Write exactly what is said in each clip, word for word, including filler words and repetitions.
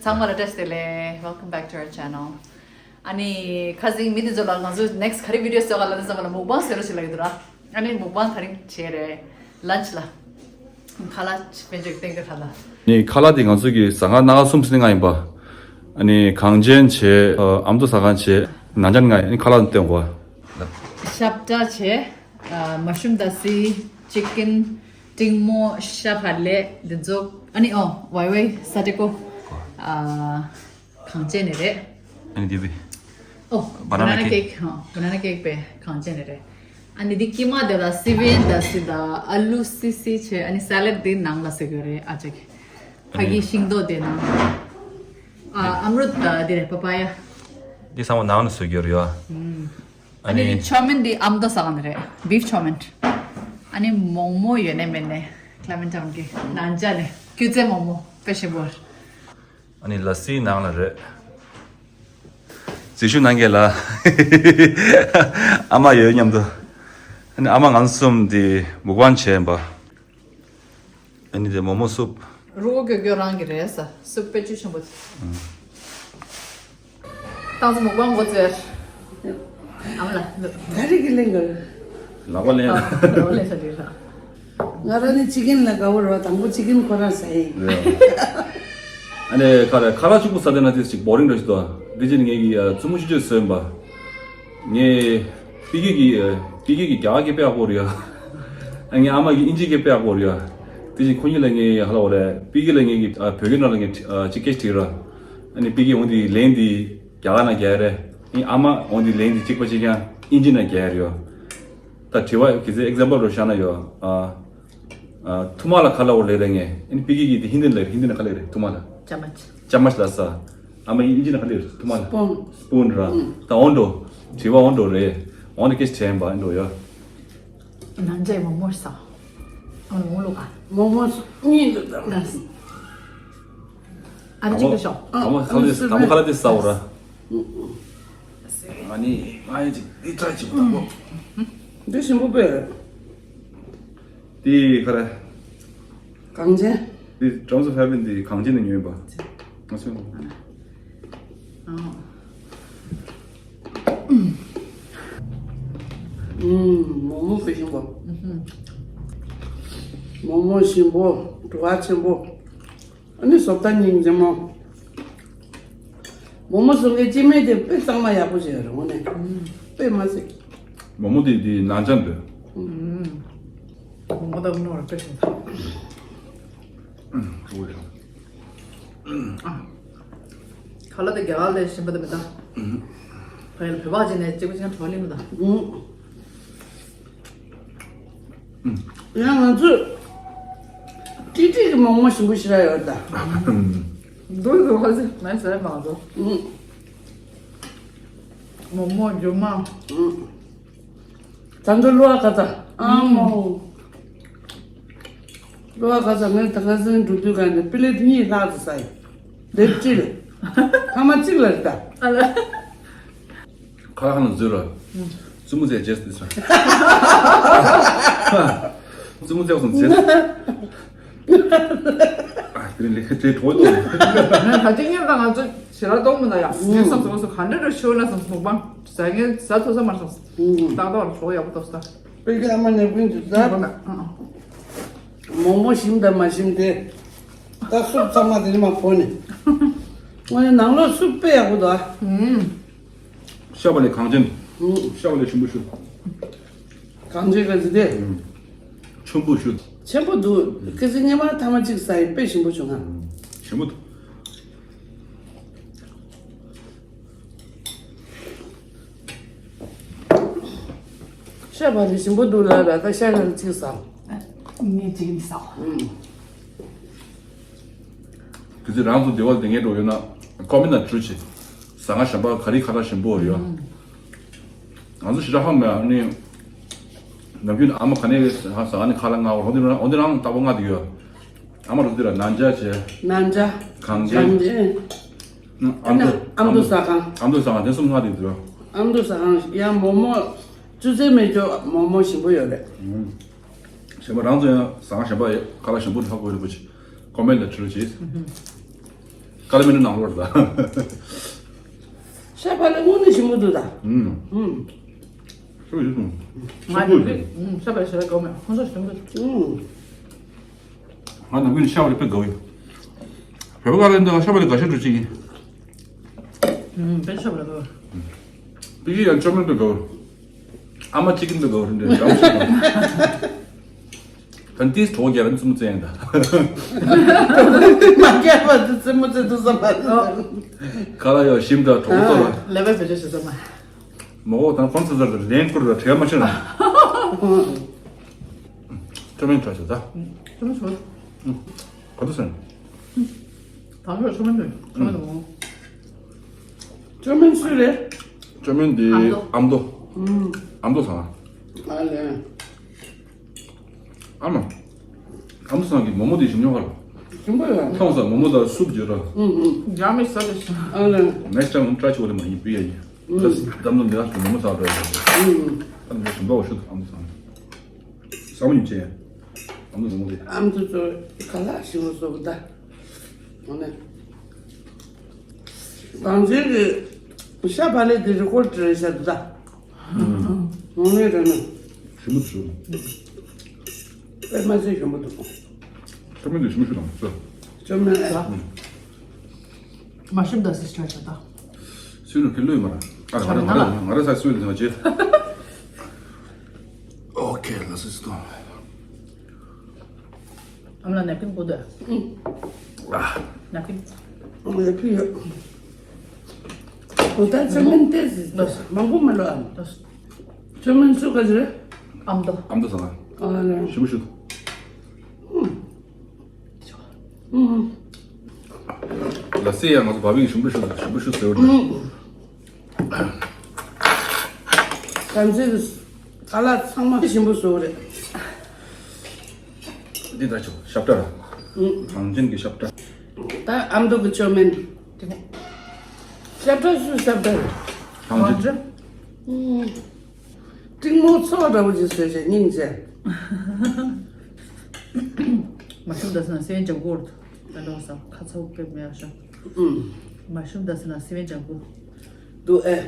ཚང་མ་ལ་བཀྲ་ཤིས་བདེ་ལེགས། Welcome back to our channel. ཨ་ནི་ཁ་སང་མི་དེ་ཚོ་ལ་ང་ཚོ་next ག་རེ་video བཟོ་ག་ལབ་དུས་ཙམ་པ་ལ་mukbang བཟོ་རོགས་ཞེས་ལབ་ཀྱི་འདུག་ར། ཨ་ནི་mukbang ག་རེ་བྱེད་རེད། lunch ལ། ཁ་ལག་དཔེ་འཇོག་སྟེང་གི་ཁ་ལག་ནི་ཁ་ལག་དེ་ང་ཚོ་གི་ཟ་ཁང་སྣ་ཁ་གསུམ་ཟིན་ལྔ་ཡིན་པ། ཨ་ནི་གངས་ཅན་བྱས། ཨ་མདོ་ཟ་ཁང་བྱས། ནང་ཅན་ལྔ་ཡིན། ཨ་ནི་ཁ་ལག་སྟོན་གོ། ཤ་བཀྲ་བྱས། ཨ་mushroom དང་སི་chicken སྤྲིང་མོ་ཤ་བག་ལེབ་འདི་ཚོ། ཨ་ནི་ཨོ་ཝའི་ཝའི་ས་ཏེ་ཀོ། ཨ་གངས་ཅན་ནས་རེད། ཨ་ནི་དེ་བི། ཨོ་banana banana cake cake. ཧ་banana cake པའི་གངས་ཅན་ནས་རེད། ཨ་ནི་འདི་ཀི་མ་དེ་ལ་སི་བེན་དང་སི་དང་ཨ་ལུ་སི་སི་བྱས། ཨ་ནི་salad འདི་ནང་ལ་ཟེར་གྱི་རེད། ཨ་ཅག་གི་ཕ་གི་ཤིང་ཏོག་དེ་ནང་། ཨ་ཨམ་རུ་ད་དེ་རེད། པ་པ་ཡ། འདི་ཚང་མ་ནང་ལ་བཟོ་རྒྱུ་རེད་ཡ། ཨ་ནི་ཨ་ནི་ཆོ་མིན་འདི་ཨ་མདོ་ཟ་ཁང་ནས་རེད། beef chow mein. ཨ་ནི་མོག་མོག་ཡོད་ནས་མེད་ནས་Clementine གི་ནང་ཅན་ནས་སྐྱུར་རྩི་མོག་མོག་དཔེ་ཞིམ་པོ། ཨ་ནི་ལ་སིའི་ནང་ལ་རེད། རྩིས་ཞུ་གནང་མཁན་ལ་ཨ་མ་ཡོད་མཉམ་དུ། ཨ་ནི་ཨ་མ་ང་གསུམ་དེ་mukbang བྱས་པ། ཨ་ནི་དེ་མོག་མོག་སུབ། རུ་གོ་གྱོ་གྱོ་རང་གི་རེད་ས། སུབ་དཔེ་བཅུད་ཆེན་པོ་དེ། ཏང་ཙི་mukbang འགོ་ཚེར། ཨ་མ་ལ། ག་རེ་གི་ལེན་གི། ལག་པ་ལེན། ཨ་ལག་པ་ལེན་ས་དེ་ར། ང་རང་ནི་chicken ལ་དགའ་བོ་རེད་བ། དང་པོ་chicken ཁོ་རང་ཟ་ཡིན། རེད། ཨ་ནི་ཁ་ལག་ཁ་ལག་གཅིག་པུ་ཟ་བསྡད་ན་དེ་ཅིག་boring འདྲ་ཞིག་འདུག་འདི་ཕྱིན་ངེད་ཀྱིས་ཨ་བཙུན་མོ་ཆུང་ཆུང་བཟོས་ཡིན་པ། ངས་པི་ཀི་གི་ཨ་པི་ཀི་གི་རྒྱ་གར་སྐད་དཔེ་ཡག་པོ་རེད་ཡ། ཨ་ངའི་ཨ་མ་གི་ཨིན་ཇི་སྐད་དཔེ་ཡག་པོ་རེད་ཡ། དེ་བཞིན་ཁོ་གཉིས་ལ་ངས་ཧ་ལ་བོ་རེད། པི་ཀི་ལ་ངས་ཀྱི་ཨ་བོད་སྐད་ནང་ལ་ངས་ཨ་ཅིག་སྐད་ཅིག་བྲིས་ར། ཨ་ནི་པི་ཀི་འོང་དེ་ལན་དེ་རྒྱ་གར་ནང་རྒྱག་རེད། ཨ་ནི་ཨ་མ་འོང་དེ་ལན་དེ་གཅིག་པ་གཅིག་རྐྱང་ཨིན་ཇི་ནང་རྒྱག་རེད་ཡ། ད་དྲི་བ་གི་ཚེ་example རུ་བཞག་ན་ཡོད། ཨ་ཨ་ཐུར་མ་ལ་ཁ་ལག་འོ་ལེ་རེད་ངས། ཨ་ནི་པི་ཀི་གི་དེ་ཧིན་དི་ལ་ཧིན་དི་ནང་ཁ་ལག་རེད། ཐུར་མ་ལ་ཅ་མ་ཅ། ཅ་མ་ཅ་ལ་ས། ཨ་མ་ཨིན་ཇི་ནང་ཁ་ལག་རེད། ཐུར་མ་ལ་spoon spoon ར། ད་འོ་འགྲོ། དྲི་བ་འོ་འགྲོ་རེད། འོ་ནི་ཀེ་ཆེན་པ་འགྲོ་ཡོད། ནང་ཅ་མོག་མོག་ས། ཨ་མོག་ལུག་ཨ། མོག་མོག་གཉིས་འདུག་ད། ཨ་ནི་གཅིག་ཏུ་ཤོག་དང་པོ་ཁ་ལག་དེ་ཟ་འོ་ར། ང་ནི་ང་ཡི་ཅིག་འདི་ཏྲ་ཅིག་དང་པོ། འདི་ཞིམ་པོ་པས། དེ་ག་རེ། གངས་ཅན། དེ་Drums of Heaven དེ་གངས་ཅན་ནས་ཉོས་པ། ང་ཚོས། ཨ། ཨུམ། མོག་མོག་དཔེ་ཞིམ་པོ། མོག་མོག་ཞིམ་པོ། བྲོ་བ་ཆེན་པོ། ཨ་ནི་བཟོ་ལྟ་སྙིང་རྗེ་མོ། མོག་མོག་བཟོ་མཁན་སྐྱེ་དམན་དེ་དཔེ་གཙང་མ་ཡག་པོ་ཞིག་རེད་དངོས་གནས། དཔེ་མ་སྲིད། མོག་མོག་དེ་དེ་ནང་ཅན་རེད། མོག་མོག་ད་མོག་རེད་དཔེ་ཞིམ་པོ། ཨུམ། ཨ། ཁ་ལག་དེ་རྒྱ་གར་ལས་ཞིམ་པ་དེ་མི་འདུག་བོད་ལ་བོད་པ་ཅིག་ནས་གཅིག་པ་ཅིག་ན་གྲོགས་ལེན་མི་འདུག་ཡང་ང་ཚོས་ཏི་ཏི་གི་མོག་མོག་ཞིམ་པོ་ཞིག་རག་ཡོད་ད། འདུག་འདུག་ཧ་ཟེ་ང་ཟེར་མ་འདུག་མོག་མོག་རྒྱུ་མ། ད་ཚོ་གློ་བ་ག་ཚ། ཨ་མོ། གློ་བ་ག་ཚ། ངས་ད་ག་སེང་འགྲོ་དུས་ག་ནས་པི་ལེ་ཊི་གཉིས་ལྷག་ཙམ་ཟ་ཡིན། ལེབ་གཅིག་ལ། ཐ་མ་གཅིག་ལ་རེད་ད། ཨ་ལ། ཁ་ཁ་ན་འཛུལ་ར། བཙུན་མོ་ཚེ་རྗེས་དུས་ས། བཙུན་མོ་ཚེ་སོང་རྗེས། ཨ་དེ་རིང་ལས་ཁ་ཅེ་གྲོགས་དོ། ང་ད་ཅི་ཉན་ད་ང་ཚོ་ཞེ་དྲག་གཏོང་མི་ན་ཡ། ངས་བསམ་སོང་སོང་ག་འདྲ་འདྲ་ཤོར་ན་བསམ་སོང་བང་ཟ་ངས་ཟ་ཐུབ་ས་མ་སོང་། ཏག་ཏག་ལ་གྲོགས་ཡག་པོ་ཐོབ་ས། པེ་ཀེ་ཨ་མ་ནས་ཀུན་གྱི་ཟ། མོག་མོག་ཞིམ་དང་མ་ཞིམ་དེ། ད་སུབ་ཚང་མ་དེ་ནི་མ་ཕོ་ནས། ངོ་ནས་ནང་ལོགས་སུབ་དཔེ་ཡག་པོ་འདུག་ཨ། ཤ་བ་ལས་གངས་ཅན། ཤ་བ་ལས་ཆེན་པོ་ཞུ། གངས་ཅན་ག་ཟི་དེ། ཆེན་པོ་ཞུ། ཆེན་པོ་འདུག་ཁ་སང་ཉི་མ་ཐ་མ་གཅིག་ཟ་ཡིན་དཔེ་ཞིམ་པོ་བྱུང་ང་། ཞིམ་པོ་འདུག་ཤ་བ་ལས་ཞིམ་པོ་འདུག་ལ་ལ་ད་ཤ་ལ་གཅིག་ཟ། ངས་གཅིག་ནི་ཟ། དེ་ཚོ་རང་ཚོ་སྡེ་བ་སྡེ་ངན་འགྲོ་ཡོད་ན་ཀོ་མེན་ན་བྲིས་བྱེད། ཟ་ང་གཞན་པ་ག་རེ་ཁ་ལག་ཞིམ་པོ་ཡོད། ང་ཚོ་ཞེ་དྲག་ཧ་མ་ནི། ནམ་རྒྱུན་ཨ་མ་ག་ནས་ཟ་ནི་ཁ་ལག་ང་འོ་དེ་རང་འོ་དེ་རང་ལྟ་བུ་ང་དེ་ཡོད། ཨ་མ་རུ་དེ་ར་ནང་ཇ་བྱས། ནང་ཇ། གངས་ཅན། གངས་ཅན། ཨ་མདོ། ཨ་མདོ་ཟ་ཁང་། ཨ་མདོ་ཟ་ཁང་དེ་གསུམ་ང་དེ་དེ་ར། ཨ་མདོ་ཟ་ཁང་ཡང་མོག་མོག་བཅུ་ཚན་མེད་ཅོག་མོག་མོག་ཞིམ་པོ་ཡོད་རེད། གཞན་པ་རང་ཚོ་ཡང་ཟ་ཁང་གཞན་པ་ཁ་ལག་ཞིམ་པོ་ཧ་གོ་ཡོད་པ་ཅིག་ཀོ་མེན་ལ་བྲིས་རོགས་གྱིས། ཀ་ལ་མི་ནི་ནང་ལོར་ད། ཤ་བག་ལེབ་དངོས་གནས་ཞིམ་པོ་འདུག་ད། ཨུམ། ཨུམ། ཤ་བག་ཡོད་སོང་། ང་ཡོད་ཀྱི། ཨུམ། ཤ་བག་ལེབ་ཞེ་དྲག་དགའ་མོད། ཁོང་ཚོ་ཞིམ་པོ། ཨུམ། ང་ནམ་རྒྱུན་ཤ་བག་ལེབ་དཔེ་དགའ་བོ་ཡོད། བོད་པ་ཀ་ལ་འདི་ཤ་བག་ལེབ་དགའ་ཤ་འགྲོ་ཅིག་ཡིན། ཨུམ། དཔེ་ཤ་བག་ལེབ་དགའ། པིག་ཡང་ཅོ་མིན་དཔེ་དགའ་བོ། ཨ་མ་ཅི་ཀིན་དུ་གོ་རིན་དུ་རང་ཞིག་གོ། ད་ཏིས་ཐོག་རྒྱ་བན་ཙུམ་ཙེ་ཡང་ད། མ་རྒྱ་བ་ཙུ་ཙེ་མོ་ཙེ་དུ་ཙམ་པ། ཁ་ལ་ཡོ་ཞིམ་ད་གྲོགས་ཏོ་ལ། ལེ་བེ་བེ་ཅོ་ཞེ་ཙམ་མ། མོ་གོ་ད་ཁོང་ཙུ་ཙར་དུ་ལེན་ཀུར་ད་ཁྲེ་མ་ཆུ་ན། ཅོ་མིན་ཁྲ་ཆུ་ད། ཅོ་མིན་ཆུ། ག་དུ་སན། ད་ལོ་ཅོ་མིན་དུ་ཅོ་མིན་དུ། ཅོ་མིན་སུ་རེད། ཅོ་མིན་དེ་ཨ་མདོ། ཨ་མདོ། ཨ་མདོ་ཚང་། ཨ་ལེ། ཨ་མ། ཨ་མདོ་ཚང་གི་མོ་མོ་དེ་ཞིམ་ཉོ་ག་ལ། ཞིམ་པོ་ཡོད། ཐང་ས་མོ་མོ་དང་སུབ་བརྗོད་ར། ཨུ་ཨུ། རྒྱ་མི་ས་ལེ་ཞིམ། ཨ་ལེ། ནེགསི་ཊའིམ་ཏྲའི་ཆོ་ལེ་མ་ཡིན་པི་ཡ་ཡིན། ཨུ། ད་ད་མདོ་འདི་ལ་མོ་མོ་ས་ར་ཡ། ཨུ་ཨུ། ཨ་མདོ་ཞིམ་པོ་ཞུ་ཨ་མདོ་ཚང་། ས་མོ་ཡིན་ཆེ། ཨ་མདོ་མོ་མོ་དེ། ཨ་མདོ་ཚོ་ག་ལ་ཞིམ་པོ་བཟོ་གི་ད། འོ་ནས། གངས་ཅན་གྱི་ཤ་བག་ལེབ་དེ་རི་ཀོར་ཌི་རེད་ཤག་འདུག་ད། ངོ་མའི་རེད་ན། ཞིམ་པོ་འདུག་དཔེ་མ་ཚད་ཞིམ་པོ་འདུག་ཅོ་མིན་དེ་ཞིམ་པོ་ཞིག་དང་ཟེར། ཅོ་མིན་ཨེ། མ་ཞིམ་ད་སི་སི་ཆ་ཆ་ད། སུས་ནུ་ཁེ་ལུས་མ་ར། ཨ་ང་ར་ང་ར་ང་ར་ས་སུས་ལུས་མ་བྱེད། ཨོ་ཁེ་ལ་སི་སི་དང་། ཨ་མ་ལ་ནེབ་ཀིན་གོ་དོ། ཨ། ནེབ་ཀིན། ནེབ་ཀིན་ཡོད། འོ་ད་ཅོ་མིན་ཏེ་ཟིག་མང་པོ་མ་ལོ་ཨམ། ཅོ་མིན་སུ་ག་ཟེར། ཨ་མདོ། ཨ་མདོ་ཚང་། ཨ་ལེ། ཞུ་མི་ཞུ། ཨུམ། ལ་སེ་ཡ་ང་ཚོ་བ་བིང་ཞུ་མི་ཞུ་ཞུ་མི་ཞུ་ཟེར་བ། གང་ཚེ་ཨ་ལ་ཚང་མ་ཞིམ་པོ་བཟོ་རེད། འདི་ད་ཆོ་ཤབ་ཏ་ར། གངས་ཅན་གྱི་ཤབ་ཏ། ད་ཨ་མདོ་གི་ཅོ་མིན། ཤབ་ཏ་སུ་ཤབ་ཏ་རེད། གངས་ཅན། སྤྲིན་མོ་ཚོགས་འདྲ་བོ་ཅིག་བཟོས་བྱས་སྙིང་རྗེ། མ་ཤུམ་ད་སི་ན་སེ་བན་ཇང་གུར་ད་འགྲོ་ས་ཁ་ཚ་བོ་སྐད་མེད་ཤག་མ་ཤུམ་ད་སི་ན་སེ་བན་ཇང་གུར། འདུག་ཨེ།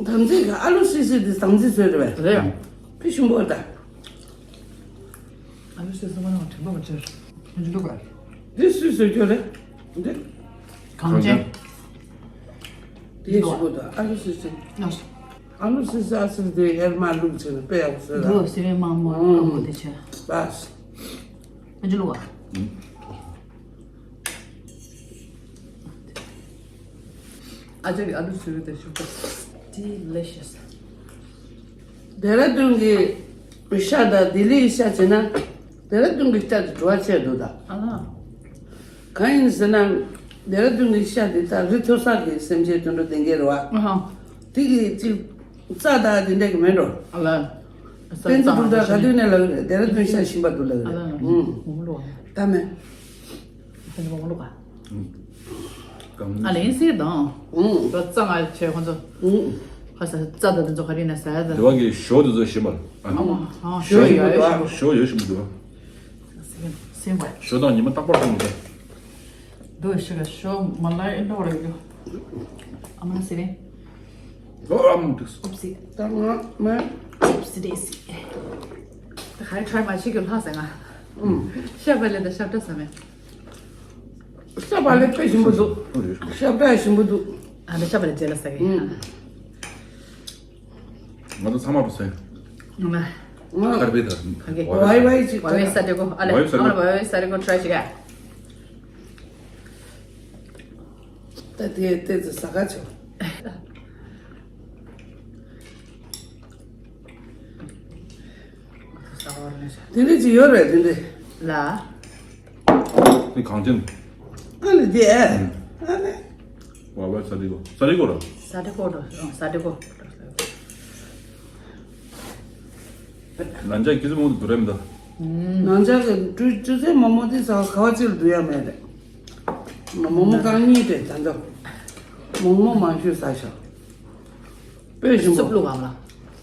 དམ་ཚིག་གི་ཨ་ལུ་སི་སི་དེ་དམ་ཚིག་བཟོས་རེད་བས། རེད། ཕི་ཤུམ་པོ་ད། ཨ་ལུ་སི་སི་མ་ནང་དྲན་པ་མ་ཆེར། ཁྱོད་ཀྱི་ལུག་ག་དེ་སུས་བཟོས་ཁྱོད་རེད། འདི། གངས་ཅན། དེ་ཞུ་གོ་ད་ཨ་ལུ་སི་སི། ཨ་ལུ་སི་སི་ཨ་སི་དེ་ཧེར་མ་ལུག་ཆེ་ན་དཔེ་ཡག་ཟེར་ད། འདུག་སི་རེ་མང་མོ་ལུག་མོ་དེ་ཆེ། པས། ཨ་ཅི་ལུག་ག་ཨ་ཅག་གི་ཨ་ལུ་སུ་རུ་དེ་ཞུ་ག Delicious། ལྡེ་ར་ལྡུན་གྱི་ཤ་དང་ལྡི་ལིའི་ཤ་བྱས་ན། ལྡེ་ར་ལྡུན་གྱི་ཤ་དེ་བྲོ་བ་ཆེ་འདུག་ད། ཨ་ལ། གང་ཡིན་ཟེར་ན། ལྡེ་ར་ལྡུན་གྱི་ཤ་དེ་ད་རི་མཐོ་ས་གི་སེམས་ཅན་དུད་འགྲོ་ལྡན་གྱི་རེད་བ། ཨ་ཧ། དེ་གི་ཅིག་རྩྭ་དང་དེ་འདྲ་གི་མེད་འགྲོ། ཨ་ལ། བསྟན་འཛིན་འབྲུག་སྒྲ་ག་དུས་ནས་ལབ་ཀྱི་རེད། ལྡེ་ར་ལྡུན་ཤ་ཞིམ་པ་འདུག་ལབ་ཀྱི་རེད། ཨ་ལ། ཨུམ། ད་མེད། ཨ་ནི་མོག་མོག་ལུག་ག་ཨ་ལེན་སི་དང་། ཨུང་། རོ་རྩ་ང་ཆེ་ཁོ་ཚོ། ཨུང་། ཁ་ས་རྩ་དང་དེ་ཚོ་ག་རེ་ན་ཟ་ཡ་ད། དེ་བ་གི་ཞོ་དེ་ཚོ་ཞིམ་པ། ཨ་ཨ་ཞོ་ཞོ་ཡོད་ཡོད་ཞིམ་པ། ཞོ་ཡོད་ཞིམ་པ་འདུག་བ། སེམས་པ། ཞོ་དང་ཉི་མ་རྟག་པར་ཐུག་མི་འདུག་ཤི་ག་ཞོ་མ་ལ་ཨེ་འདྲ་བ་རེད་ཡོ། ཨ་མ་ན་སི་རེ། ཨོ་ཨ་མ་འགྲིག་སོང་། ཨུབ་སི། ད་ང་མ། ཨུབ་སི་རེ་སི། ད་ག་རེ་ཁྲའི་མ་བྱེད་ཀྱི་ལྷག་ཟེར་ང་། ཨུང་། ཤ་བག་ལེབ་དང་ཤབ་ཏ་ཟ་མེད། ཤ་བག་ལེབ་དཔེ་ཞིམ་པོ་འདུག་ཤབ་ཏ་ཞིམ་པོ་འདུག་ཨ་ནི་ཤ་བག་ལེབ་རྗེས་ལ་ཟ་གི། ཨུང་། ང་ཚོ་ཚང་མ་རུ་ཟ་ཡིན། ང་། ང་། ཁར་བེ་ད། ཁ་གི། ཝའི་ཝའི་ཅིག་ཝའི་ཝའི་ས་ཏེ་གོ་ཨ་ལེ། ཝའི་ས་ཨ་ཏེ་གོ། ཝའི་ཝའི་ས་ཏེ་གོ་ཁྲའི་ཅིག་ག་ད་དེ་དེ་ཚོ་ཟ་ག་ཆོག་དེ་འདྲ་ཅིག་ཡོད་རེད་དེ་འདྲ། ལ། དེ་གངས་ཅན། ཨ་ནི་དེ། ཨ་ནི། ཝའི་ཝའི་ས་ཏེ་གོ། ས་ཏེ་གོ་ར། ས་ཏེ་གོ་ར། ཨ་ས་ཏེ་གོ། ལན་ཆགས་ཀི་ཙི་མོ་དུ་རེམ་ད། ལན་ཆགས་ཀི་ཀྲུ་ཀྲུ་ཙེ་མོ་མོ་དེ་ས་ཁ་བ་ཅིར་དུ་ཡ་མེད་རེད། མོ་མོ་རྐང་གཉིས་དེ་ད་འདོ། མོ་མོ་མང་ཤོས་ཟ་ཤག་དཔེ་ཞིམ་པོ། སུབ་བླུགས་བམ་ལ།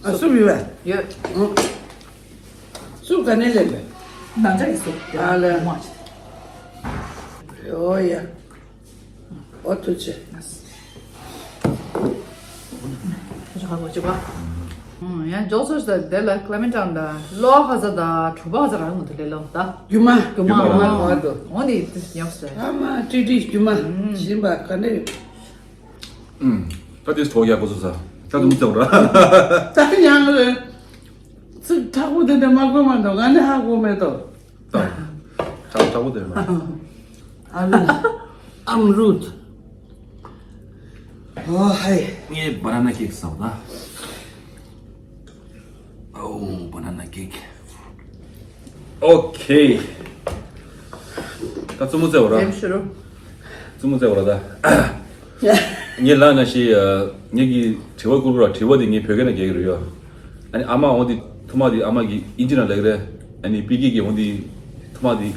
ཨ་སུབ་ཡོད་པས། ཡོད། ཨང་། སུབ་ག་ནས་ལེན་པས། ནང་ཆ་གི་སུབ། ཨ་ལེ། མ་ཆེ། ཨོ་ཡ། ཨོ་ཐུགས་རྗེ་ཆེ། ཡང་འཇོག་ཚོད་ཟེར་དེ་ལ་ཀླ་མེ་ཀྲང་ད་ལོ་ཧ་ཟ་ད་གྲུ་པ་ཧ་ཟ་རང་མོ་དེ་ལས་ལོ་ད། རྒྱུ་མ། རྒྱུ་མ་རྒྱུ་མ་ཨ། རྒྱུ་མ་དོ། འོ་འདི་ཉོག་ཟེར། ཨ་མ་ཀྲི་ཀྲི་རྒྱུ་མ་ཞིམ་པ་ག་འདྲ་ཡོད། ཨུམ། ད་དེ་ཐོག་ཡག་པོ་བཟོ་ས། ད་དུང་བཙལ་ར། ད་ཡང་ཚིག་དྲག་པོ་དེ་འདྲ་མ་གོ་མ་འདུག་ང་ནི་ཧ་གོ་མེད་དོ། ད་དྲག་དྲག་པོ་དེ་མ། ཨ་རུ། ཨམ་རུད། ཨོ་ཧའི། ངས་བ་ན་ན་ཀེག་ཟ་བ་ད། ཨོ་བ་ན་ན་ཀེག་ཨོ་ཁེ། ད་བཙུན་མོ་བཙལ་བ་ར། ལེམ་ཤུ་རུ། བཙུན་མོ་བཙལ་བ་ར་ད། ངས་ལ་ན་ཤི་ངེད་ཀྱི་དྲི་བ་བསྐུར་ར། དྲི་བ་དེ་ངས་བོད་སྐད་ནང་རྒྱག་གི་རེད་ཡ། ཨ་ནི་ཨ་མ་འོང་དེ་ཐུ་མ་དེ་ཨ་མ་གི་ཨིན་ཇི་ནང་ལེགས་རེད། ཨ་ནི་པི་ཀི་གི་འོང་དེ་ཐུ་མ་དེ་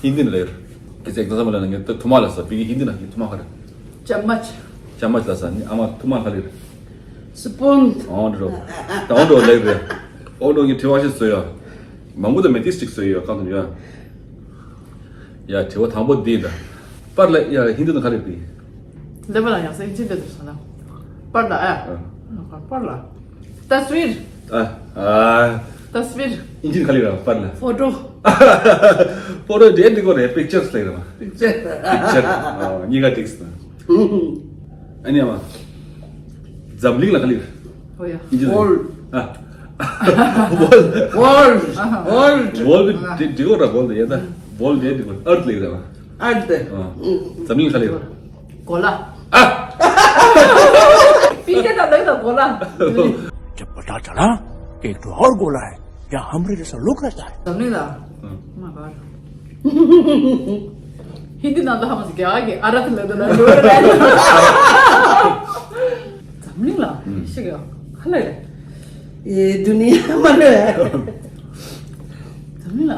ཧིན་དི་ནང་ལེགས་རེད། ཁྱེད་ཚོ་ཨེག་ཛམ་པལ་ལ་ངས་ད་ཐུ་མ་ལ་ཟ། པི་ཀི་ཧིན་དི་ནང་གི་ཐུ་མ་ག་རེད། ཅ་མ་ཅ། ཅ་མ་ཅ་ལ་ཟ་ནི་ཨ་མ་ཐུ་མ་ག་ལེགས་རེད། སི་པུན། འོང་འགྲོ། ད་འོང་འགྲོ་ལེགས་རེད། འོང་འགྲོ་གི་དྲི་བ་ཞིག་བཟོས་ཡོད། མང་པོ་དང་མེ་ཏིས་ཅིག་བཟོས་ཡོད་གང་དུ་ཡོད། ཡ་དྲི་བ་དང་པོ་འདི་ད། པར་ལ་ཡ་ཧིན་དི་ནང་ག་རེ་པི། ལེ་བ་ལ་ཡང་སེ་ཅི་འདི་འདུག་ཟེར་ན། པར་ལ་ཨ། ཨ། པར་ལ། ཏ་སི་ཝིར། ཨ། ཨ། ཏ་སི་ཝིར། ཨིན་ཇིར་ག་ལེགས་ར་པར་ལ། ཕོ་ཊོ། ཕོ་ཊོ་འདྲེ་འདི་གོ་རེ་པིག་ཅར་ལེགས་ར་མ། པིག་ཅར། པིག་ཅར། ཨ། གཉིས་ཀ་ཏིག་སི་ན། ཨ་ནི་ཨ་མ། འཛམ་གླིང་ལ་ག་ལེགས། ཨོ་ཡ། ཨིན་ཇི་ལ། ཝོལ། ཨ། ཝོལ། ཝོལ། ཝོལ་གི་འདི་གོ་ར་ཝོལ་དེ་ཡ་ད། ཝོལ་དེ་འདི་གོ་ཨར་ཐི་ལེགས་ར་མ། ཨར་ཐི། ཨ། འཛམ་གླིང་ག་ལེགས། གོ་ལ། ཨ། པི་ཀེ་དང་ལེགས་དང་གོ་ལ། जब पता चला कि एक ठो और गोला है, यहाँ हमरे जैसा लोग रहता है। འཛམ་གླིང་ལ། ཨ། མ་གར། ཧིན་དི་ནང་དུ་ཧ་མ་སི་རྒྱ་གི་ཨ་ར་ཐི་ལ་དུ་ལ་འགྲོ་རེད། འཛམ་གླིང་ལ་ཤི་གི་ཧ་ལས་རེད། ཨེ་དུ་ནི་ཧ་མ་རེད། འཛམ་གླིང་ལ།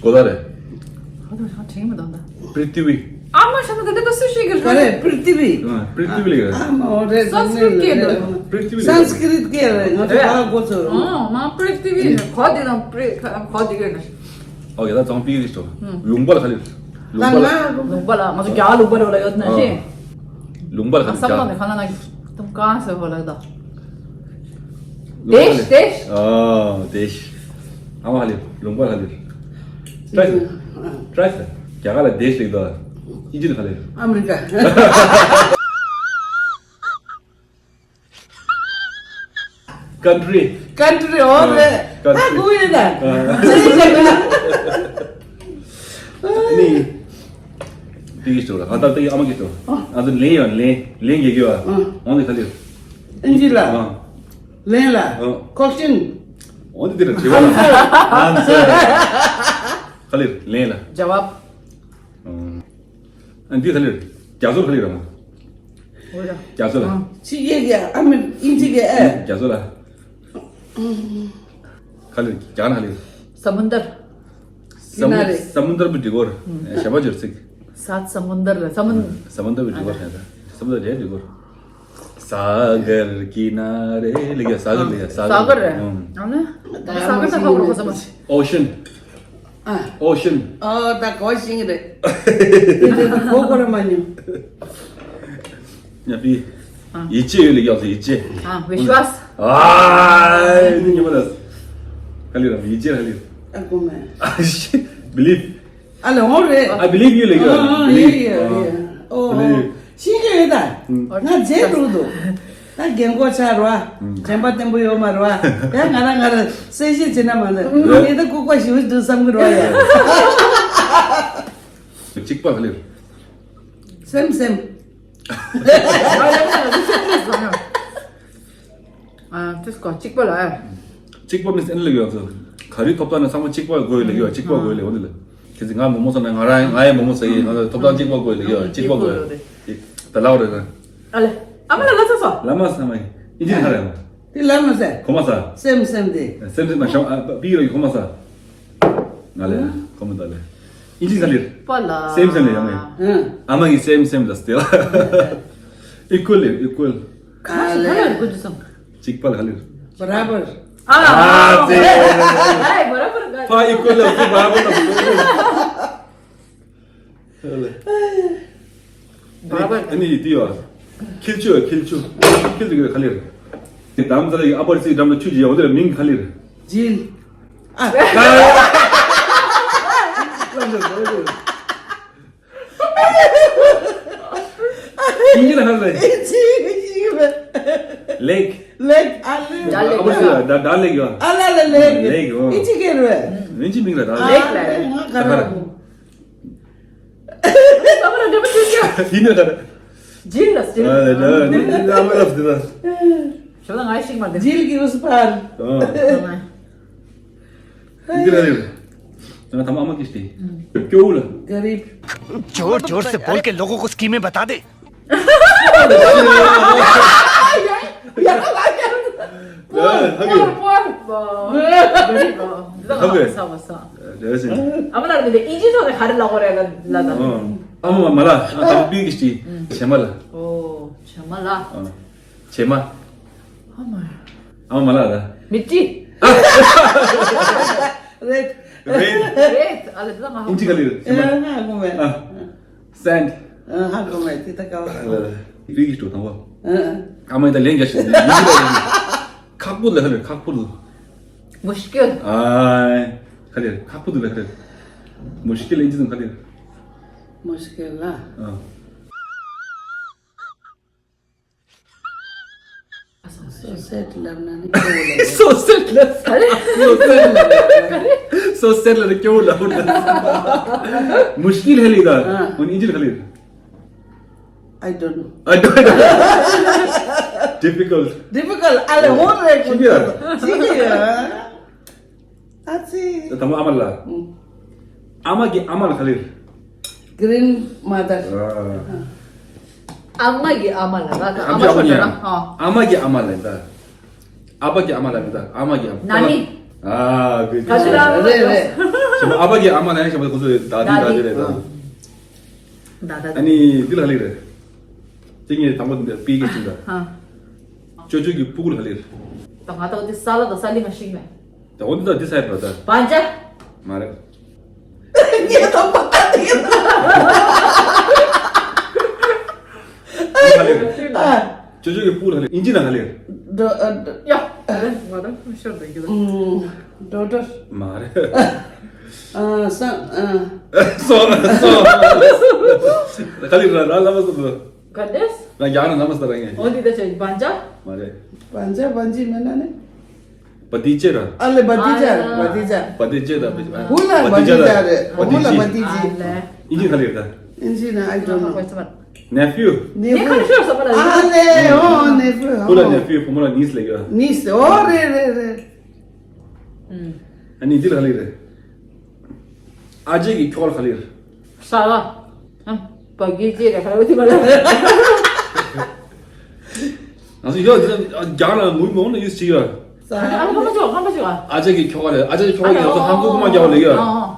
གོ་ལ་རེད། ཧ་དུ་ཧ་དྲན་མི་འདུག་ད། པྲི་ཐི་བི། ཨ་མ་ཤ་ན་དེ་དེ་ད་སུ་ཤི་གི་ག་རེད། པྲི་ཐི་བི། ཨ། པྲི་ཐི་བི་ལ་ཡོད། ཨ་མ་འོ་རེད། སན་སྐྲིཏ་སྐད་རེད། པྲི་ཐི་བི་ལ་ཡོད། སན་སྐྲིཏ་སྐད་རེད། ང་ཚོ་རེད། ག་གོ་ཚོད་རུང་། ཨ་མ་པྲི་ཐི་བི་ནི་གོ་དེ་དང་པྲི་གོ་དེ་གི་ནི། ཨོ་ཡ་ད་ཙང་པི་རི་སོ། ལུང་པ་ལ་ག་ལེགས། ལུང་པ་ལ། ལུང་པ་ལ་ང་ཚོ་རྒྱ་ལུང་པ་རེ་བ་ལ་ཡོད་ན་ཤེས། ལུང་པ་ལ་ག་ལེགས། བསམ་བློ་ནས་གང་ལ་ན་དུམ་གང་ཟེར་བ་ལ་ད། ལུང་པ་ལ། དེཤ་དེཤ། ཨ་དེཤ། ཨ་མ་ག་ལེགས། ལུང་པ་ལ་ག་ལེགས། ཏྲའི་ཟེར། ཏྲའི་ཟེར། རྒྱ་གར་ལ་དེཤ་ལེགས་དོ། ཨིན་ཇི་ལ་ག་ལེགས། ཨ་མི་རི་ཀ། ཀན་ཊི་རི། ཀན་ཊི་རི་ཨོ་རེད། ཀན་ཊི་རི། ད་གུ་ཡིན་ད། ཨ། ནི། དེ་གི་ཞོར་ལ་ང་ད་ལྟ་ཡི་ཨ་མ་གི་ཞོར། ཨ། ང་ཚོ་ལན་ཡོད་ལན་ལན་རྒྱག་གི་ཡོད། ཨ། འོང་ནི་ག་ལེགས། ཨིན་ཇི་ལ། ཨ། ལན་ལ། ཨ། ཁོག་ཤིན། འོང་ནི་དེ་ར་དྲི་བ་ལ། ཨན་སར། ག་ལེགས་ལན་ལ། ཇ་བབ། ཨ། ཨ་འདི་ག་ལེགས། རྒྱ་མཚོ་ག་ལེགས་ར་མ། འོ་ར། རྒྱ་མཚོ་ལ། ཨ། ཕྱི་རྒྱལ་གྱི་ཨ་མི་དབྱིན་ཇི་གི་ཨེ། རྒྱ་མཚོ་ལ། ག་ལེགས་རྒྱ་ནག་ག་ལེགས། समुंदर། समुंदर किनारे। समुंदर भी འགྲིག་གོ། ཞབས་པ་འབྱོར་ཚིག། सात समुंदर ལ་समुंदर། समुंदर भी འགྲིག་གོ་ཞབས་པ། समुंदर རེད་འགྲིག་གོ། सागर किनारे ལེགས། सागर ལེགས། सागर རེད། ཨ་ནི། सागर ད་ཧ་གོ་ཧ་གོ་ས་མ། Ocean། ཨ། Ocean། ཨོ་ད་གོ་ཤིང་རེད། དེ་དེ་གོ་གོ་ར་མ་ཉོ། ཉ་པི། ཨ། 一切ཡོད་ལེགས་ཡོད་ཚེ་一切། ཨ། विश्वास། ཨ། ནི་ཉོ་མ་ད། ག་ལེགས་ར་一切ག་ལེགས། ཨ་གོ་མེད། ཨ་ཤི། Believe། ཨ་ལེ་འོ་རེད། I believe you ལེགས་ཡོད། ཨ་ཨ། Believe། ཡེ་ཡེ་ཡེ། ཨ། ཨོ། Believe། ཤེས་ཀྱི་ཡོད་ད། ང་རྗེས་འགྲོ་འདུག་ད་རྒན་གོག་ཆགས་རོ། དྲན་པ་བརྟན་པོ་ཡོད་མ་རོ། ཡ་ང་རང་ང་རང་གསལ་བཤད་བྱེད་ན་མ་ན་ངས་ད་ལྐུགས་པ་ཞེ་པོ་འདུག་བསམ་གི་རོ་ཡ། གཅིག་པ་ག་ལེར། སེམས་སེམས། ཨ་དེ་སྐོར་གཅིག་པ་ལ། གཅིག་པ་མིན་ཨེན་ལ་ཡོད་ཚོ། ག་རེ་ཐོབ་ཐང་ན་ཚང་མ་གཅིག་པ་དགོས་ལ་ཡོད། གཅིག་པ་དགོས་ལ་འོ་འདི་ལ། ཁྱེད་ཚོ་ང་མོག་མོག་ཟ་ན་ང་རང་ང་ཡང་མོག་མོག་ཟ་ཡི། ང་ཚོ་ཐོབ་ཐང་གཅིག་པ་དགོས་ལ་ཡོད། གཅིག་པ་དགོས། ད་ལའོ་རེད་ན། ཨ་ལེ། ཨ་མ་ལ་ལ་ཚ་སོ། ལ་མ་ས་མ་ཡི་ཨིན་ཇི་ཁ་རེད་མ། དེ་ལ་མ་ཟེར། ཁོ་མ་ས། སེམས་སེམས་དེ། སེམས་སེམས་མ་ཤོང་ཨ་པི་རོ་ཡི་ཁོ་མ་ས། ང་ལེ་ཁོ་མ་ད་ལེ། ཨིན་ཇི་ཁ་ལེར། པ་ལ། སེམས་སེམས་ལེ་ཡ་མེ། ཨ་མ་གི་སེམས་སེམས་ལ་སྟེ་ལ། ཨི་ཀུལ་ལེ་ཨི་ཀུལ། ག་ལེ། ག་ལེ་གོ་ཅི་སམ། གཅིག་པ་ལ་ཁ་ལེར། बराबर། ཨ། ཨ་ཙེ། ཨ་बराबर། པ་ཨི་ཀུལ་ལ་ཨི་ཀུལ་बराबर་ལ། ཨ་ནི་དེ་ཡོད། འཁྱིལ་ཆུ་ཡོད། འཁྱིལ་ཆུ། འཁྱིལ་དུ་ག་ལེར། དེ་དམ་ཚ་ལ་ཡི་ཨ་པར་ཚིག་འགྲམ་ལ་ཆུ་ཅི་ཡོད་དེ་ལ་མིང་ག་ལེར། ཇིལ། ཨ། ཨིན་ཇི་ལ་ཧ་ལས། ཨིན་ཇི་ཨིན་ཇི་མ། ལེག། ལེག་ཨ་ལེ། ཨ་པར་ཚིག་ལ་ད་ད་ལེག་ཡོད། ཨ་ལ་ལ་ལེག། ལེག་ཡོད། ཨིན་ཇི་གེ་རུ། ཨིན་ཇི་མིང་ལ་ད་ལེག། ལེག་ལ། ང་ག་ར། ཡིན་ཡོད་ད། ཇིལ་ལ་ཇིལ། ཨ་ལ་ད་ནི་ནི་ཨ་མ་ལབ་དེ་ད། ཞོ་ད་ང་ཤིག་མ་དེ། ཇིལ་གྱི་ཨུས་པར། ཨ། འདི་ར་རེད། ང་ཐ་མ་ཨ་མ་གིས་ཏེ། སྐྱོ་བོ་ལ། गरीब। जोर जोर से बोल के लोगों को स्कीमें बता दे। ཨ་ཧ་གི། ཧ་གི། ཨ་མ་ལ་ཨིན་ཇི་ཐོག་ནས་ག་རེ་ལབ་དགོས་རེད་ལབ་ད། ཨ་མ་མ་ལ་ཨ་ད་པི་གི་ཤི། བྱེ་མ་ལ། ཨོ་བྱེ་མ་ལ། བྱེ་མ། ཨ་མ། ཨ་མ་མ་ལ་ཨ་ད། མི་ཏི། རེད། རེད། རེད། ཨ་ལ་ད་ང་ཨིན་ཇི་ག་ལེར། བྱེ་མ། ཨ་ཧ་གོ་མེད། ཨ། སེན། ཨ་ཧ་གོ་མེད་དེ་ད་ག་བ། ཨ་ལ་ལ། པི་གི་ཤི་དང་བ། ཨ། ཨ་མ་ད་ལན་རྒྱག་ཤི། ཁག་པོ་ལ་ཧ་ལེ་ཁག་པོ་ལ། مشکل། ཨ། ག་ལེར་ཁག་པོ་དུ་ལ་ག་ལེར། مشکل ཨིན་ཇི་དང་ག་ལེར། مشکل ལ། ཨ། སོ་སེད་ལབ་ན་ནི་སྐྱོ་བོ་ལ། སོ་སེད་ལ། སོ་སེད་ལ། སོ་སེད་ལ་ནི་སྐྱོ་བོ་ལ། مشکل ཧེ་ལི་ད། ཨ། ཨོ་ནི་ཨིན་ཇི་ལ་ག་ལེར། I don't know. I don't know. Difficult. Difficult. ཨ་ལེ་ཧོན་རེ་ཀུ། ཅི་ཡ། ཅི་ཡ། ཨ་ཙི། ད་ད་མ་ཨ་མ་ལ། ཨུ། ཨ་མ་གི་ཨ་མ་ལ་ག་ལེར། Grandmother. ཨ་མ་གི་ཨ་མ་ལ་ད་ཨ་མ་ཨ་མ་ཤོར་ན། ཨ་མ་གི་ཨ་མ་ལ་ད། ཨ་ཕ་གི་ཨ་མ་ལ་ད། ཨ་མ་གི་ཨ་མ། ནཱ་ནི། ཨ་གི། ག་ཅི་ར། རེད་རེད། ཞེ་མ་ཨ་ཕ་གི་ཨ་མ་ལ་ཡང་ཞེ་མ་ཁོ་ཚོ་ད་དི་ད་དི་རེད་ད། ད་ད་ད། ཨ་ནི་འདི་ལ་ག་ལེར། དེ་ངས་དང་པོ་འདི་པི་གི་ཅིག་ད། ཧ། ཅོ་ཅོ་གི་ཕྲུ་གུ་ལ་ག་ལེར། ད་ང་ད་འོ་དེ་ས་ལ་ད་ས་ལི་མ་ཤིག་མེད། ད་འོ་འདི་ད་འདི་ས་ཡ་པ་ད། བན་ཅ། མ་རེད། ངས་དང་པོ་ད་དེ་གི་ད། འདི་ག་ལེར། ཨ། ཅོ་ཅོ་གི་ཕྲུ་གུ་ལ་ག་ལེར། ཨིན་ཇི་ན་ག་ལེར། ཌོ་ཨ་ཌོ་ཡ། ང་ད་ཤོར་ད་གི་ད། ཨུམ། ཌོ་ཊར། མ་རེད། ཨ་སང་ཨ། སོ་སོ། ག་ལེར་ར་ར་ལ་མ་སོ་སོ། ག་དེས། ང་རྒྱ་ནག་ནང་མ་ས་ར་ངས། འོ་འདི་ད་ཆ་བན་ཅ། མ་རེད། བན་ཅ་བན་ཅི་མིན་ན་ནི། བ་ཏི་ཅེ་ར། ཨ་ལེ་བ་ཏི་ཅ། ཨ་ལེ། བ་ཏི་ཅ། བ་ཏི་ཅེ་ར། བུ་ལ་བ་ཏི་ཅ་རེད། བུ་ལ་བ་ཏི་ཅི། ཨ་ལེ། ཨིན་ཇི་ག་ལེར་ད། ཨིན་ཇི་ན་I don't know. Nephew. ནེ་ཕུ། ཨ་ལེ་ཨོ་ནེ་ཕུ། བུ་ལ་ནེ་ཕུ་བུ་མོ་ལ་ནིས་ལབ་ཡོད། ནིས་ཨོ་རེད་རེད་རེད། ཨ་ནི་འདི་ལ་ག་ལེར་རེད། ཨ་ཅེ་གི་ཁྱོ་ག་ལ་ག་ལེར། ས་ག་ཨ། བ་གི་ཅི་རེད་ག་ལེར་དེ་མ་ལ། ང་ཚོ་ཡོད་འདི་རྒྱ་ལ་མུ་མོ་ན་ཡུས་ཅི་ཡོད། ས་ག་ཨ་ཁམ་པ་ཅོ་ཁམ་པ་ཅོ། ཨ་ཅེ་གི་ཁྱོ་ག་ལ་ཨ་ཅེ་གི་ཁྱོ་ག་གི་ང་ཚོ་ཧང་གོ་ཀུ་མ་རྒྱ་བ་ལ་ཡོད། ཨ་ཨ།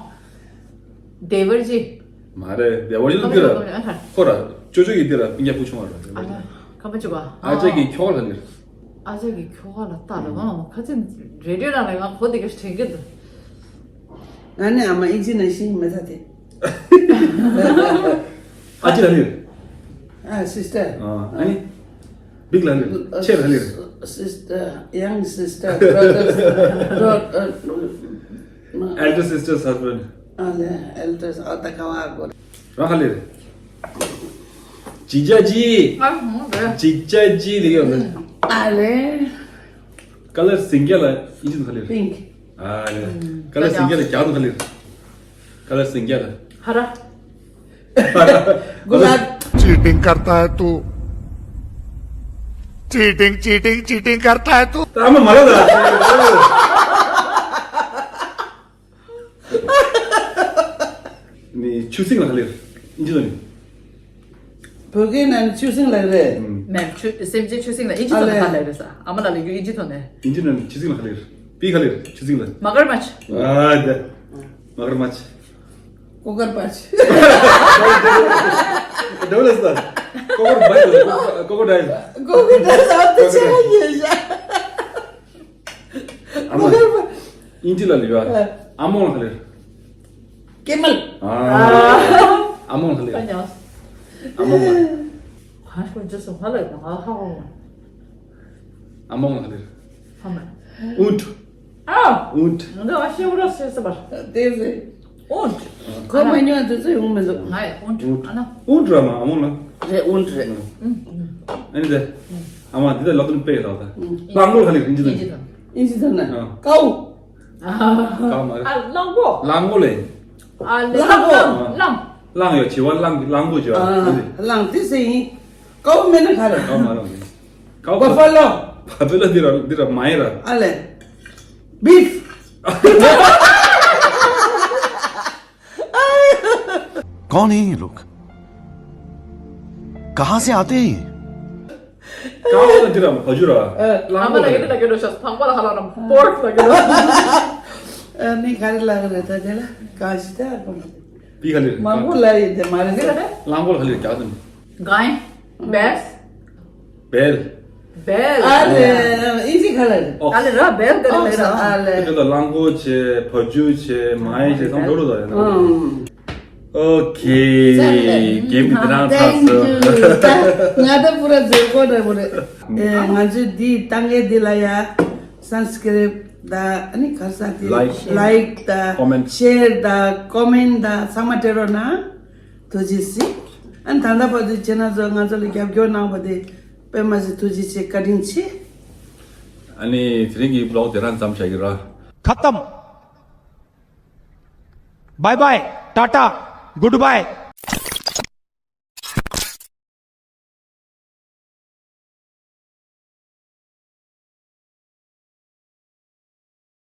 དེ་བར་ཅི། མ་རེད་དེ་བར་ཅི་ལ་འདི་ར། ཁོ་ར་ཅོ་ཅོ་གི་འདི་ར་སྤུན་ཀྱག་བུ་ཆུང་བ་ར། ཨ་ཁམ་པ་ཅོ་བ། ཨ་ཅེ་གི་ཁྱོ་ག་ལ་ག་ལེར། ཨ་ཅེ་གི་ཁྱོ་ག་ལ་ལྟ་ལ་ང་ཁ་ཅིག་རེ་ཌི་ཡོ་ནང་ལ་ང་གོ་དེ་ག་དྲན་གི་འདུག་ང་ནི་ཨ་མ་ཨིན་ཇི་ནང་བཞིན་མི་ཚ་དེ། ཨ་ཅེ་ལ་ག་ལེར། ཨ་སིས་ཊར། ཨ་ནི། བིག་ལ་ག་ལེར། ཆེ་ལ་ག་ལེར། སིས་ཊར། ཡང་སིས་ཊར། བྷ་ར་དར། ཌོ་ཊར། ཨེལ་ཌར་སིས་ཊར་ཧས་བྷེན་ཌ། ཨ་ལེ་ཨེལ་ཌར་ཨ་ད་ག་བ་གོ། རང་ག་ལེར། ཅི་ཅ་ཅི། ཨ་ཧུང་རེད། ཅི་ཅ་ཅི་ལེ་ཡོད་ནི། ཨ་ལེ། ཀ་ལར་སིང་ག་ལ་ཨིན་ཇི་དུ་ག་ལེར། པིང་ཀ། ཨ་ལེ། ཀ་ལར་སིང་ག་ལ་རྒྱ་དུ་ག་ལེར། ཀ་ལར་སིང་ག་ལ། ཧ་ར། ཧ་ར། गुलाब। चीटिंग करता है तू। चीटिंग, चीटिंग, चीटिंग करता है तू। ཨ་མ་མ་ལ་ད། ནི་ཆུ་སྲིན་ལ་ག་ལེར། ཨིན་ཇི་ལ་ནི། བོད་སྐད་ནང་ཆུ་སྲིན་ལ་རེད། མེད་ཆུ་སེམས་ཅན་ཆུ་སྲིན་ལ་ཨིན་ཇི་ཐོག་ནས་ག་ལེར་རེད་ས། ཨ་མ་ལ་ལ་ཡུ་ཨིན་ཇི་ཐོག་ནས། ཨིན་ཇི་ནང་ཆུ་སྲིན་ལ་ག་ལེར། པི་ག་ལེར་ཆུ་སྲིན་ལ། མ་གར་མཆ། ཨ་ད། མ་གར་མཆ། ཀོ་གར་པཆ། ཌོ་ལ་ས། ཀོ་གར་པཆ། ཀོ་ཀོ་ཌའིལ། ཀོ་ཀོ་ཌའིལ་ཨ་ཏི་ཆ་ཡེ་ཤ། ཨ་མ། ཨིན་ཇི་ལ་ལི་བ། ཨ་མོ་ལ་ག་ལེར། ཀེ་མལ། ཨ། ཨ་མོ་ལ་ག་ལེར། ཨ་མོང་ལ། གང་ཞིག་ཇི་སུ་ཧ་ལས་དང་ཧ་ཧ་ཧ། ཨ་མོང་ལ་ཧ་ལས། ཧ་མ། ཨུན་ཏྲ། ཨ། ཨུན་ཏྲ། ང་ཨ་ཤེ་བུ་ར་སེ་ས་བར། དེ་ཟེ། ཨུན་ཏྲ། ཁོ་མ་ཉོ་དེ་ཚོ་ཡོང་མི་འདུག་ང་ཡི་ཨུན་ཏྲ། ཨ་ན། ཨུན་ཏྲ་མ་ཨ་མོང་ལ། རེད་ཨུན་ཏྲ་རེད། ཨ་ནི་དེ། ཨ་མ་འདི་ད་ལག་ཏུ་པེ་ལག་ད། ལག་མགོ་ལ་ཧ་ལས་ཨིན་ཇི་དང་། ཨིན་ཇི་དང་ན། ཀའུ། ཀའུ་མ་རེད། ཨ་གླང་པོ། གླང་མགོ་ལས། ཨ་ལེ་གླང་པོ། གླང་། གླང་ཡོད་བྱི་བ་གླང་གི་གླང་པོ་བྱི་བ། ཨ་གླང་དེ་ཟེ་ཡིན། ཀའུ་མེད་ན་ག་རེད། ཀའུ་མ་རེད། ཀའུ་བ་ཧྥ་ལོ། བ་ཧྥ་ལོ་འདི་ར་འདི་ར་མ་ཡིན་ར། ཨ་ལེ། བིབ། कौन है ये लोग? कहाँ से आते हैं ये? ཀའུ་ལ་འདི་ར་བ་ཇུ་ར། ཨ་མ་ལ་གི་ལ་གི་རོ་ཤ་ཕང་པ་ལ་ཧ་ལ་རམ་པོར་ལ་གི་རོ། ཨ་ནི་ག་རེ་ལ་གི་རེད་ད་དེ་ལ་ཀ་ཞི་ད་ཀོ་མ། པི་ཧ་ལི་མང་པོ་ལ་ཡི་དེ་མ་རེད་ཟེར། གླང་པོ་ལ་ཧ་ལི་རྒྱག་དམ། གང་ཡིན། བེལ། བེལ། བེལ། ཨ་ལེ། ཨིན་ཇི་ག་ལ་རེད། ཨ་ལེ་ར་བེལ་དེ་རེད་ལེ་ར། ཨ་ལེ། དེ་ལ་གླང་པོ་ཆེ་བ་ཇུ་ཆེ་མ་ཡི་ཆེ་ཚང་འགྲོ་རུ་ད་ཡིན་ན། ཨང་། ཨོ་ཁེ། གེམ་དེ་རང་ཚར་སོང་། ང་ད་པུ་ར་མཛེས་པོ་འདྲ་པོ་རེད། ཨེ་ང་ཚོས་འདི་ཏང་གེ་འདི་ལ་ཡ་སབ་སི་ཀི་རེབ་དང་ཨ་ནི་ག་ས་དེ་ལའིཀ་ལའིཀ་དང་ཀོ་མེན་ཤེར་དང་ཀོ་མེན་དང་ཚང་མ་སྤྲད་རོགས་གནང་། ཐུགས་རྗེ་ཆེ། ཨ་ནི་ད་ལྟ་བར་དུ་ཁྱེད་རང་ཚོ་ང་ཚོ་ལ་རྒྱབ་སྐྱོར་གནང་བ་དེ་དཔེ་མ་སྲིད་ཐུགས་རྗེ་ཆེ། བཀའ་དྲིན་ཆེ། ཨ་ནི་དེ་རིང་གི་བི་ལོག་དེ་རང་ཙམ་བྱ་གི་ར། खत्म। Bye bye, tata, good bye.